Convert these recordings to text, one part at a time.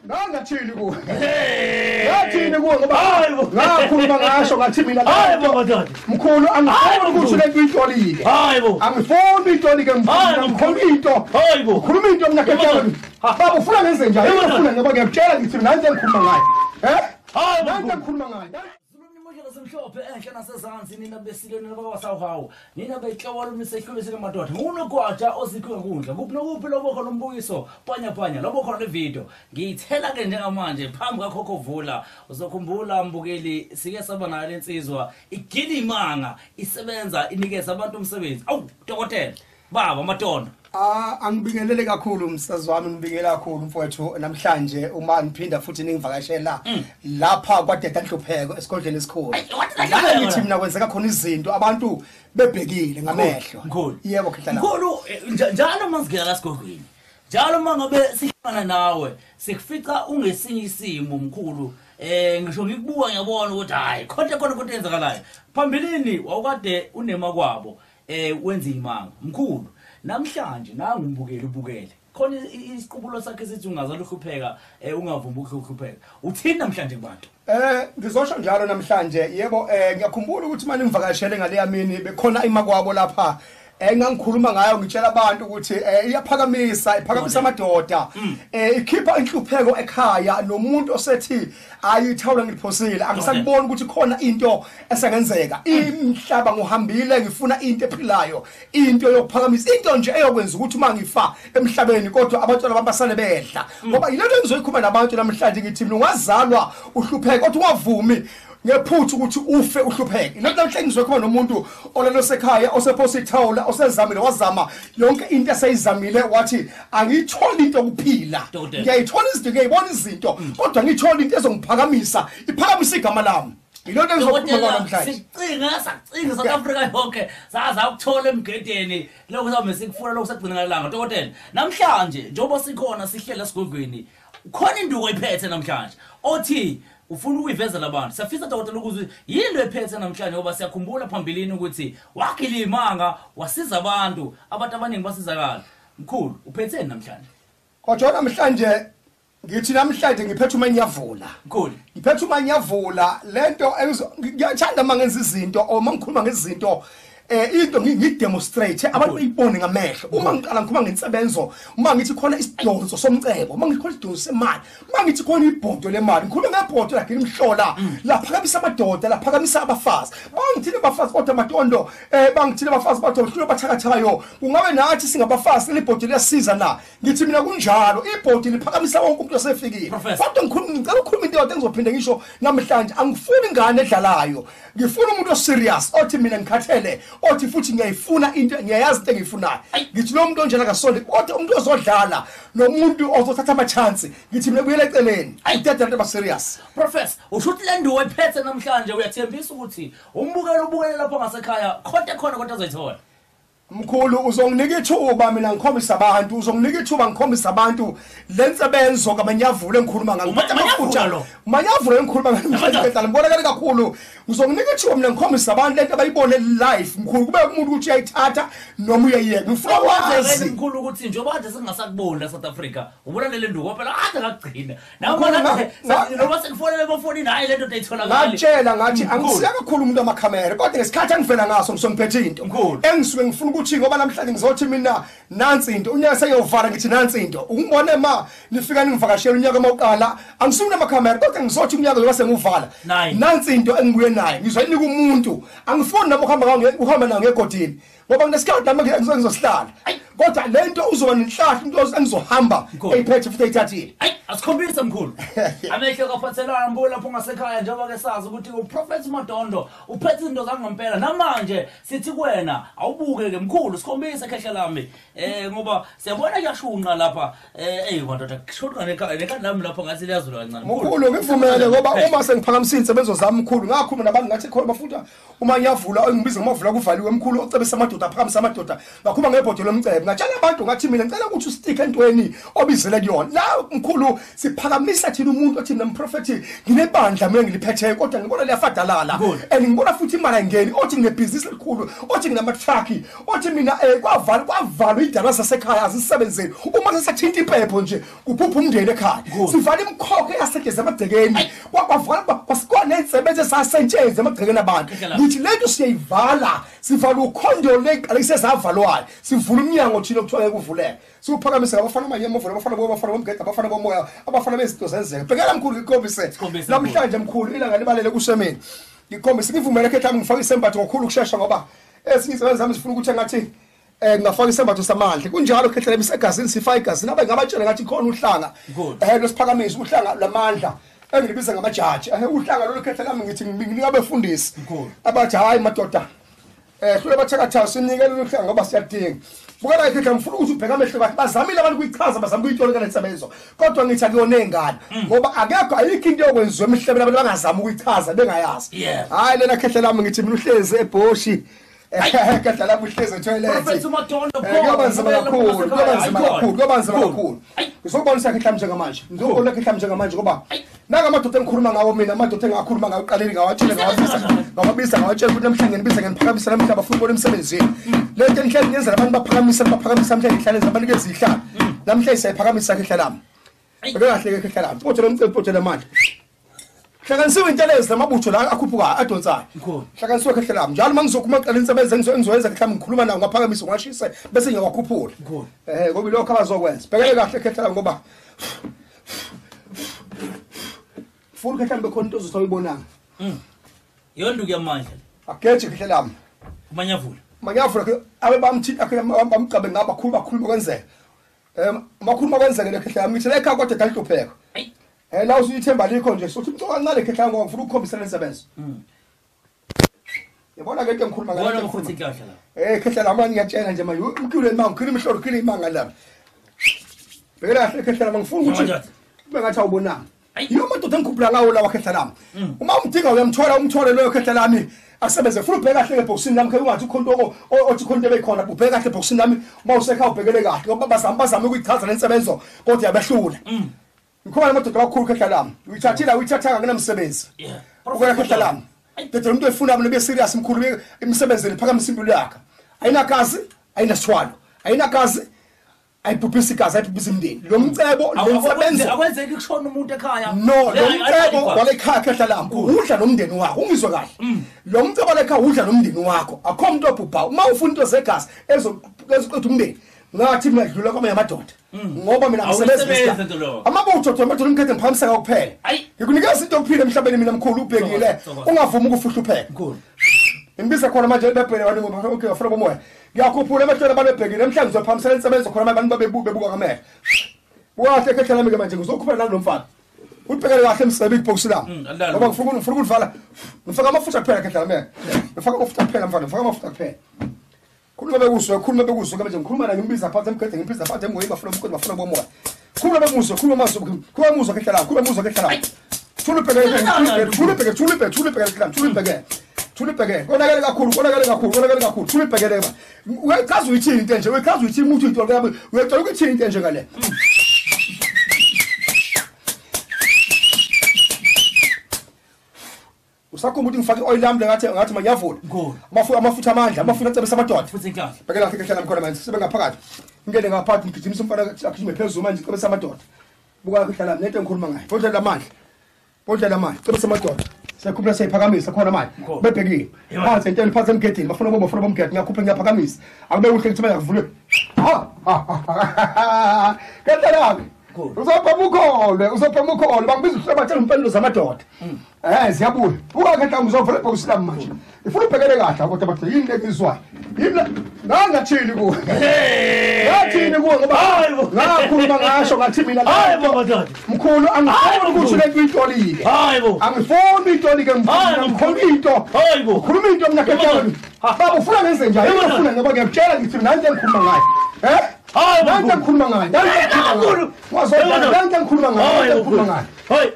Ngangathini kuwe? Ngathini kuwe ngoba ngakhuluma ngasho ngathi mina mkhulu angifuni ukuthi lento itolike. Angifuni itolike mkhulu into. Khuluma into mina khetha. Baba ufuna ngenze njani? Ufuna ngoba ngiyakutshela ngithi nanti engikhuluma ngayo. Eh? Nanti engikhuluma ngayo. Simhlophe enhle nasezansi nina besilo nina bakwaSawuhawu nina behlobolo misehlulise madoda unogwaja ozikho nkundla kuphi nokuphi lobo khona umbukiso panya panya lobo khona le video ngiyithela ke njengamanje phambi kakhokho vula uzokhumbula mbukeli sike saba nayo lensizwa igilimanga isebenza inikeza abantu umsebenzi. Awu dokotela baba Madondo. Angibingelele kakhulu msazi wami, ngibingelela kakhulu mfowethu namhlanje uma niphinda futhi ningivakashela lapha kwaDeda Nhlupheko esigodleni esikhulu. La ngithi mina kwenzeka khona izinto abantu bebhekile ngamehlo. Yebo khehla. Mkhulu njalo mazigela la sigodlweni. Njalo mangabe sihlangana nawe sikufica ungesinye isimo mkhulu. Ngisho ngikubuka ngiyabona ukuthi hayi khona khona kodwa yenzakalayo. Phambilini wawukade unema kwabo wenza imanga mkhulu. Namhlanje nangu umbukeli ubukele khona isiqubulo sakhe sithi ungazala uhlupheka ungavumi ukuhlupheka. Uthini namhlanje kubantu? Ngizosho njalo namhlanje yebo. Ngiyakhumbula ukuthi manje ngivakashele ngale yamini bekhona imakwabo lapha engangikhuluma ngayo ngitshela abantu ukuthi iyaphakamisa iphakamisa amadoda, ikhipha inhlupheko ekhaya nomuntu osethi ayithawula ngiliphosile angisakuboni ukuthi khona into esengenzeka. Imhlaba nguhambile ngifuna into ephilayo, into yokuphakamisa, into nje eyokwenza ukuthi uma ngifa emhlabeni kodwa abantwana babasale bedla. Ngoba yilento engizoyikhuluma nabantu namhlanje ngithi mina ungazalwa uhlupheke kodwa ungavumi ngephutha ukuthi ufe uhlupheke. Namhlanje ngizokhuluma nomuntu olelo sekhaya osephosa ithawula osezamile wazama yonke into eseyizamile wathi angiyitholi into yokuphila, ngiyayithola izinto ngiyayibona izinto kodwa ngiyithola into ezongiphakamisa iphakamisa igama lami. Yilonto engizokhuluma ngayo namhlanje. Sicinga sacinga South Africa yonke saza ukuthola emgedeni lokho sawume sikufuna lokho sagcina ngalanga. Dokotela namhlanje njengoba sikhona sihlela esigodlweni khona induku iphethe namhlanje othi ufuna ukuyivezela abantu. Siyafisa dokotela ukuthi yini ephethe namhlanje ngoba siyakhumbula phambilini ukuthi wakhilimanga wasiza abantu abaningi basizakala. Mkhulu uphetheni namhlanje? Kodwa namhlanje ngithi namhlanje ngiphethe umanyavula. Mkhulu ngiphethe umanyavula lento ngiyathanda mangenza izinto or mangikhuluma ngezinto into ngidemonstrate abantu bayibone ngamehlo. Uma ngiqala ngikhuluma ngensebenzo, uma ngithi khona isidonso somcebo, uma ngithi khona isidonso semali, uma ngithi khona ibhodo lemali, ngikhuluma ngebhodo la ngimhlola laphakamisa amadoda, laphakamisa abafazi. Bangithile abafazi kodwa Madondo bangithile abafazi bathi uhlula bathakathayo. Kungabe nathi singabafazi libhodo liyasiza na? Ngithi mina kunjalo, ibhodo liphakamisa wonke umuntu osefikile. Kodwa ngikhuluma ngicela ukukhuluma into yodwa engizophinde ngisho namhlanje, angifuni ingane edlalayo. Ngifuna umuntu oserious othi mina ngikhathele, othi futhi ngiyayifuna into, ngiyayazi into engiyifunayo. Ngithi lo muntu onjena akasonde, kodwa umuntu ozodlala nomuntu ozothatha ama chance ngithi mina buyela eceleni. Ayidede into aba serious. Professor, usho ukuthi le nduwo ephethe namhlanje uyathembisa ukuthi umbukelo ubukele lapho ngasekhaya khona khona kodwa azoyithola. Mkhulu uzonginika ithuba mina ngikhombisa abantu, uzonginika ithuba ngikhombisa abantu lensebenzo kaManyavula engikhuluma ngayo. Manyavula engikhuluma ngayo namhlanje ngibonakala kakhulu. Uzonginika ithuba mina ngikhombisa abantu lento abayibone live mkhulu, kube umuntu ukuthi uyayithatha noma uyayiyeka. Ngifuna ukwazi mkhulu ukuthi njengoba kade singasakuboni la South Africa ubona le nduko phela ade ngakugcina. Noma sekufonele emafonini hayi lento ayitholakali. Ngatshela ngathi angisiya kakhulu umuntu amakhamera kodwa ngesikhathi engivela ngaso ngisongiphethe into engisuke ngifuna ukuthi ngoba namhlanje ngizothi mina nansi into unyaka seyovala ngithi nansi into ungibone ma nifika ningivakashela unyaka mawuqala angisumi namakhamera kodwa ngizothi unyaka yoba senguvala nansi into engibuye nayo ngizoyinika umuntu. Angifuni noma uhamba uhamba nayo ngegodini ngoba nginesikhathi nami ngizosihlala kodwa lento uzoba nenhlahla umuntu engizohamba eyiphethe futhi eyithathile. Ayi asikhombise mkhulu. Amehlo kaphathelana mbulo lapho ngasekhaya njengoba ke sazi ukuthi uProphet Madondo uphethe izinto zangempela. Namanje sithi kuwena awubuke ke mkhulu sikhombise khehla lami ngoba siyabona kuyashunqa lapha madoda kushunqa nekhanda lami lapho ngathi liyazula kancane. Mkhulu ngivumele ngoba uma sengiphakamisa insebenzo zami mkhulu ngakhuluma nabantu ngathi khona bafuna uma ngiyavula engibiza ngomavula kuvaliwe mkhulu ocebisa amadoda ngamadoda aphakamisa amadoda, ngakhuluma ngebhodo lomcebo, ngatshela abantu ngathi mina ngicela ukuthi usitike entweni obizele kuyona. La mkhulu siphakamisa thina umuntu othi mina mprofeti nginebandla mina ngiliphetheyo, kodwa ngibona liyafadalala and ngibona futhi imali ayingeni, othi nginebhizinisi elikhulu, othi nginama-truck, othi mina kwavalwa idala zasekhaya azisebenzeli, uma sesathinta impepho nje kuphupha umndeni ekhaya, sivala imikhokho eyasetshenziswa emagcekeni, kwavalwa kwasiney'nsebenzo esasentshenziswa emagcekeni abantu. Ngithi lento siyayivala, sivala ukhondo leqalekise zavalwayo, sivula umnyango thina okuthiwa ngeke uvuleke, siwuphakamise ngabafana amayemovula, abafana abafana bomgede, abafana bomoya, abafana bezinto zenzeka. Bhekela mkhulu, ngikhombise namhlanje mkhulu, ilanga libalele kusemini, ngikhombise ngivumele khetha ngifake isembatho ngokhulu ukushesha, ngoba ezinye izinto zami zifuna ukuthi engathi ngingafaka isembatho samandla. Kunjalo khetha lemsegazini, sifaka igazini. Abe ngabatshela ngathi khona uhlanga losiphakamisa, uhlanga lamandla engilibiza ngamajaji, uhlanga lolu khetha lami ngithi nginika abefundisi abathi hayi madoda hlule bathakatha sinikele uhlanga ngoba siyadinga. Bukela khetha ngifuna ukuthi ubheke amehlo kahle, bazamile abantu kuyichaza, bazama ukuyitolika lensebenzo, kodwa ngithi akuyona engane ngoba akekho, ayikho into yokwenziwa emhlabeni abantu bangazama ukuyichaza bengayazi. Hayi lena khetha lami ngithi mina uhlezi ebhoshi, khetha lami uhlezi etoilet. Kuyoba nzima kakhulu, kuyoba nzima kakhulu, kuyoba nzima kakhulu. Ngizokubonisa khetha lami njengamanje, ngizokubona khetha lami njengamanje, ngoba nanga amadoda engikhuluma ngawo mina, amadoda engakhuluma ngawo eqaleni, ngawatshela, ngawabisa, ngawatshela ukuthi namhlanje ngibiza ngiphakamisa namhlanje bafuna ukubona emsebenzini. Lento enhleli ngiyenzela abantu baphakamisa, baphakamisa namhlanje ngihlale zabanikeza ihlala. Namhlanje siyayiphakamisa khetha lami. Beke kahle khetha lami. Potho lomcebo, potho lamandla. Hlanganisiwe intelezi namabutho la akhuphuka adonsayo. Hlanganisiwe khetha lami. Njalo mangizokhuluma eqaleni insebenzo engizoyenza khetha lami, ngikhuluma nawo ngaphakamisa ngashise bese ngiyawakhuphula. Ngoba lokho abazokwenza. Bhekele kahle khetha lami ngoba funa khetha lami bekhona into ozoyibonanga. Yonduku yamandla. Ageje khetha lami. Umanyavula. Manyavula abe bamthinta akhe bamcabe ngaba khulu bakhuluma kwenzeka. Makhuluma kwenzeka le khetha lami ngithi lekha kodwa dalihlupheka. La usuyithemba likho nje sothi umco kancane khetha ngoba ngifuna ukukhombisa lensebenzo. Yabona ke into engikhuluma ngayo. Yabona futhi inhlanhla la. Khetha lami ngiyatshela nje manje umkhulu imanga, ngikhuluma imhlolo, ngikhuluma imanga lami. Bhekela kahle khetha lami ngifuna ukuthi kube ngathi awubonanga. Yiyo amadoda engikhuphula ngawo lawa khetha lami. Uma umdinga uyamthola, umthole loyo khetha lami asebenze. Funa ubheke kahle ebhokisini lami, khe ungathi ukhonto othi khonto ebekhona, ubheke kahle ebhokisini lami uma usekhaya ubhekele kahle ngoba bazama ukuyichaza lensebenzo kodwa yabehlula. Ngikhona amadoda amakhulu khetha lami. Uyithathile uyithathanga kunamsebenzi. Ukela khetha lami. Dede umuntu efuna abantu be serious mkhulu emsebenzini phakamisa impilo yakhe. Ayinagazi, ayinasithwalo. Ayinagazi, ayibhubhisa igazi, ayibhubhisa imndeni. Lo mcebo lensebenzo akwenzeki kushona umuntu ekhaya. No, lo mcebo walekhaya khetha lami udla nomndeni wakho, ungizwe kahle. Lo mcebo walekhaya udla nomndeni wakho. Akho umuntu obhubhayo. Uma ufuna into zegazi ezoqeda umndeni, ngathi mina dlula kwamanye amadoda. Ngoba mina ngisebenza amabutho amadoda umkhethe ngiphakamisa kuphela. Ngikunikeza into yokuphila emhlabeni mina mkhulu, ubhekile ungavumi ukufuhlupheka. Ngibiza khona manje bebhele abantu ngoba okay bafuna bomoya. Ngiyakhuphula emehlweni abantu bebhekile namhlanje ngizophamisela insebenzo khona abantu babebuka ngamehlo. Bukahle khetha lami ke manje ngizokhuphela nalo mfana. Ubhekele kahle emsebenzi ibhokisi lami. Ngoba ngifuna ukulivala. Ngifaka amafutha kuphela khetha lami. Ngifaka amafutha kuphela mfana, ngifaka amafutha kuphela. Khuluma bekuzwe, khuluma bekuzwe manje ngikhuluma la ngimbiza phansi emgede, ngimbiza phansi emgoyi bafuna umkhondo, bafuna bomoya. Khuluma bekuzwe, khuluma mazwi, khuluma muzwa khetha lami, khuluma muzwa khetha lami. Thula ubhekele, thula ubhekele, thula ubhekele, thula ubhekele khetha lami, thula ubhekele. Thula ubhekele. Konakele kakhulu, konakele kakhulu, konakele kakhulu. Thula ubhekele ba. Uyachaza uyithini into nje, uyachaza uyithini umuntu into yami, uyacela ukuthini into nje ngale. Usakhumbula ukuthi ngifake ioil lami ngathi manyavula. Amafutha amandla, amafutha acebisa amadoda. Futhi inhlanhla. Bhekela kahle khetha lami khona manje sibe ngaphakathi. Ngene ngaphakathi ngigijimisa umfana agijime phezulu manje cebisa amadoda. Buka khetha lami lento engikhuluma ngayo. Bhodlela lamandla. Bhodlela lamandla, cebisa amadoda. Siyakhuphula siyayiphakamisa khona manje. Bebhekile. Phansi entweni, phansi emgedeni, bafuna bomba, bafuna bomgede, ngiyakhupha ngiyaphakamisa. Akube kuhle ukuthi manje akuvulwe. Ha. Khetha lami. Uzophuma ukholwe, uzophuma ukholwe, bangibiza ukuhlabathela impendulo zamadoda. Ziyabuya. Buka khetha ngizovula ibhokisi lami manje. Ifuna ubhekele kahle kodwa bathi yini lekizwayo. Yini ngangathini kuwe? Ngathini kuwe ngoba ngakhuluma ngasho ngathi mina mkhulu angifuni ukuthi lento uyitolike. Angifuni itolike ngikhuluma into. Ngikhuluma into mina khetha. Baba ufuna ngenze njani? Ufuna ngoba ngiyakutshela ngithi mina into engikhuluma ngayo. Nanti engikhuluma ngayo. Nanti engikhuluma ngayo. Nanti engikhuluma ngayo.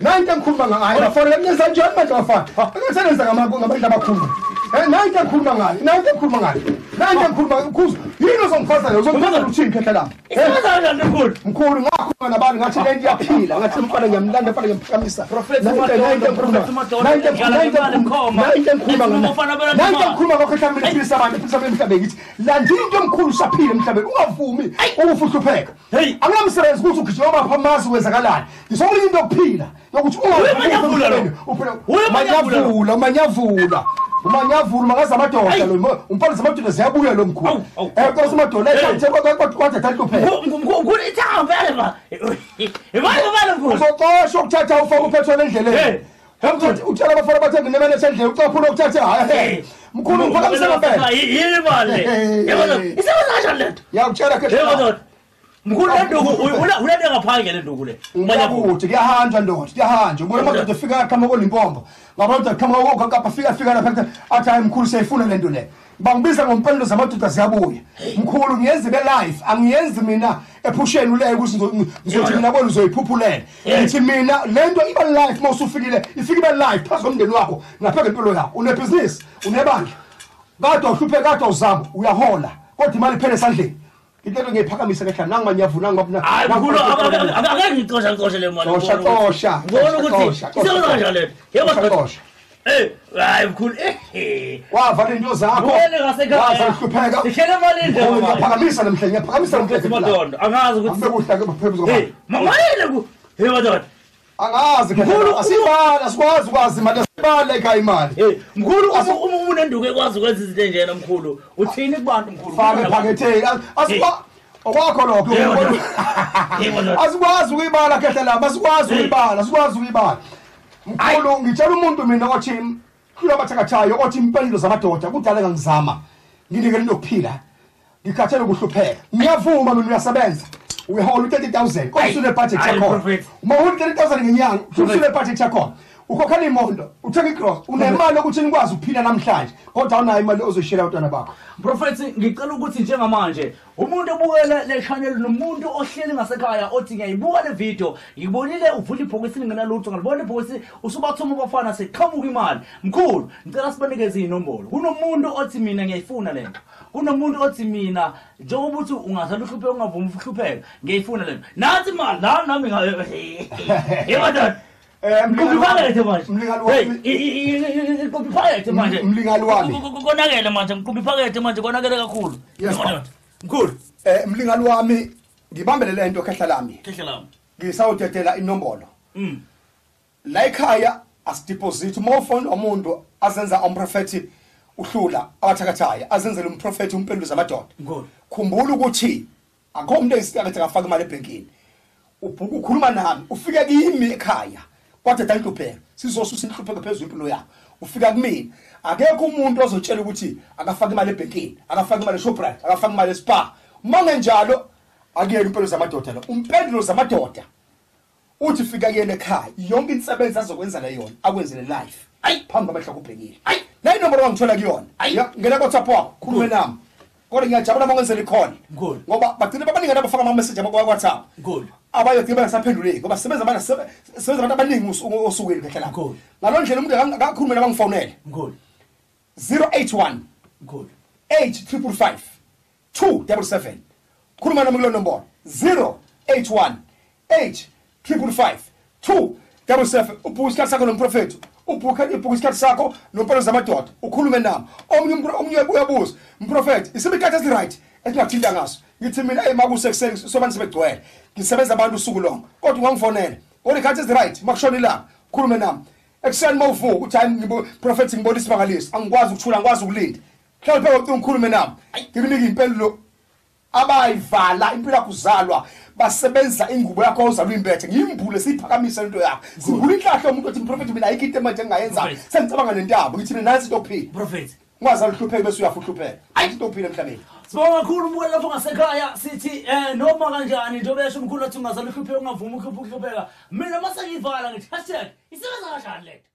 Nanti engikhuluma ngayo. Bafana nenza njani manje bafana? Akasebenza ngamandla abakhulu. Nanti engikhuluma ngayo, nanti engikhuluma ngayo. Nanti engikhuluma ukhuza. Yini ozongichazela? Uzongichazela uthini khehla lami? Isebenza kanjani mkhulu? Mkhulu ngakhuluma nabantu ngathi lento iyaphila, ngathi umfana ngiyamlanda mfana ngiyamphakhamisa. Prophet Madondo, Prophet Madondo, nanti engikhuluma ngayo. Nanti engikhuluma ngakho khehla mina philisa abantu, philisa abantu emhlabeni ngithi landile into omkhulu usaphila emhlabeni, ungavumi ukufuhlupheka. Anginamsebenzi ukuthi ugijima bapha amazi kwenzakalani. Ngisokulinda into yokuphila, yokuthi ungavumi uphila. Manyavula, manyavula. Umanyavula makaza amadoda lo umfana zamadoda ziyabuya lo mkhulu. Nkosi madoda ethathe kodwa thathlupheka. Mkhulu ithamba vele ba. Imali bani mkhulu? Uzoxoshwa ukuthatha ufake upetrol endleleni. Utshela abafana bathenga nemali esendleleni ucaphula ukuthatha hayi. Mkhulu ngiphakamisa ngempela. Yini imali le? Yebo isebenza kanjani lento? Ngiyakutshela khehla. Mkhulu le nduku ulande ngaphandle le nduku le. Umanyakuthi kuyahanjwa ndoda, kuyahanjwa. Ubona amadoda efika aqhamuka koLimpopo. Ngabantu aqhamuka koKapa fika lapha athi hayi mkhulu siyayifuna le nto le. Bangibiza ngompendulo zamadoda ziyabuya. Mkhulu ngiyenza ibe live, angiyenzi mina ephusheni uleke ukuthi ngizothi mina kwena uzoyiphuphulela. Ngithi mina lento iba live mawusufikile, ifika ibe live phezu komndeni wakho, ngapha ngempilo yakho. Unebhizinisi, unebandla. Kade uhlupheka, kade uzama, uyahola. Kodwa imali iphele esandleni. Into ngiyiphakamisa kahle nangimanyavuna ngibabuna. Hayi mkhulu akake ngixosha le mali. Xosha. Ngibona ukuthi isebenza kanjani lento. Yebo xosha. Hayi mkhulu Wavala into zakho. Wazahlupheka. Sihlele imali nje. Ngiyaphakamisa namhlanje, ngiyaphakamisa namhlanje. Madondo, angazi ukuthi akuhle ke phezulu kwami. Mamayele ku. Hey madoda. Angazi khehla. Asibala, sikwazi ukwazi imali, asibale ekhaya imali. Mkhulu uma unenduku ekwazi ukwenza izinto enjena mkhulu, uthini kubantu mkhulu? Faka ephaketheni. Asikwa okwakho lokho. Asikwazi ukuyibala khehla lami, asikwazi ukuyibala, asikwazi ukuyibala. Mkhulu ngitshela umuntu mina othi kulo bathakathayo othi impendulo zamadoda kudala ngangizama. Nginike into yokuphila. Ngikhathele ukuhlupheka. Ngiyavuma mina uyasebenza. Uyahola u30,000 kodwa usule budget yakho. Uma uhola 30,000 ngenyanga, usule budget yakho. Ukhokhela imoto, uthenga igross, unemali yokuthi nikwazi ukuphila namhlanje, kodwa awunayo imali ozoyishela abantwana bakho. Prophet, ngicela ukuthi njengamanje umuntu obukela le channel nomuntu ohleli ngasekhaya othi ngiyayibuka le video, ngibonile uvula ibhokisi lingenalutho, ngalibona ibhokisi usubathuma abafana seqhamuka imali. Mkhulu, ngicela sibanikeze inombolo. Kunomuntu othi mina ngiyayifuna lento. Kunomuntu othi mina njengoba uthi ungazala uhlupheka ungavumi ukuhlupheka, ngiyayifuna lento. Nansi imali la nami ngayo. Yebo dad. Mqumbi manje. Mlingani wami. Mqumbi phakethe manje. Mlingani wami. Konakele manje, mqumbi phakethe manje konakele kakhulu. Mkhulu. Mlingani wami ngibambele lento khehla lami. Khehla lami. Ngisawudedela inombolo. La ekhaya asideposit uma ufona umuntu azenza umprofeti uhlula abathakathayo azenzele umprofeti umpendulo zamadoda. Khumbula ukuthi akho umuntu esikathi akafaka imali ebhenkini. Ubhuku ukhuluma nami ufike kimi ekhaya. Kodwa danhlupheka sizosusa inhlupheko phezulu impilo yakho. Ufika kumina akekho umuntu ozotshela ukuthi akafaka imali ebhenkini, akafaka imali eShoprite, akafaka imali eSpa. Uma ngenjalo akuyena impilo zamadoda lo. Umpendulo zamadoda uthi fika kuyena ekhaya yonke insebenzo azokwenza la yona akwenzele life. Phambi kwamehlo kubhekile. La inombolo wangithola kuyona. Ngena ku WhatsApp wakho khulume nami. Kodwa ngiyajabula uma ngenzele ikhona. Ngoba bagcina babaningi abafaka ama message ku WhatsApp. Abayogcina bengasaphenduleki ngoba sebenza abantu sebenza abantu abaningi osukwini kahle lapho. Ngaloo ndlela umuntu akakhulume nabangifonele. 081 8555 277. Khuluma nami kulo nombolo 081 8555 277. Ubhuka isikhathi sakho nomprofethi, ubhuka isikhathi sakho nompelo zamadoda, ukhulume nami. Omunye uyabuza, mprofethi, isiphi isikhathi esi-right esingathinta ngaso? Ngithi mina hey makuse ekuseni sobani sebegcwele. Ngisebenza abantu usuku lonke. Kodwa ungangifonela. Kodwa ikhathi ezi-right makushona ilanga, khulume nami. Ekuseni mawuvuka uthi hayi prophet ngibona isimangaliso, angikwazi ukuthula, angikwazi ukulinda. Hlala phela ucingo ukhulume nami. Ngikunike impendulo abayivala impilo yakho uzalwa basebenza ingubo yakho ozalwa imbethe ngiyimbule siyiphakamise lento yakho. Sivula inhlahla umuntu othi prophet mina ayikho into manje engingayenza. Sengicabanga nentaba ngithi mina nansi into yokuphila. Prophet ungazali uhlupheke bese uyafa uhlupheka. Ayikho into yokuphila emhlabeni. Sibonga kakhulu umbuka lapho ngasekhaya sithi noma kanjani njengoba esho umkhulu athi ungazali uhlupheke ungavumi ukuhlupheka. Mina mase ngiyivala ngithi #isebenza kanjani lento.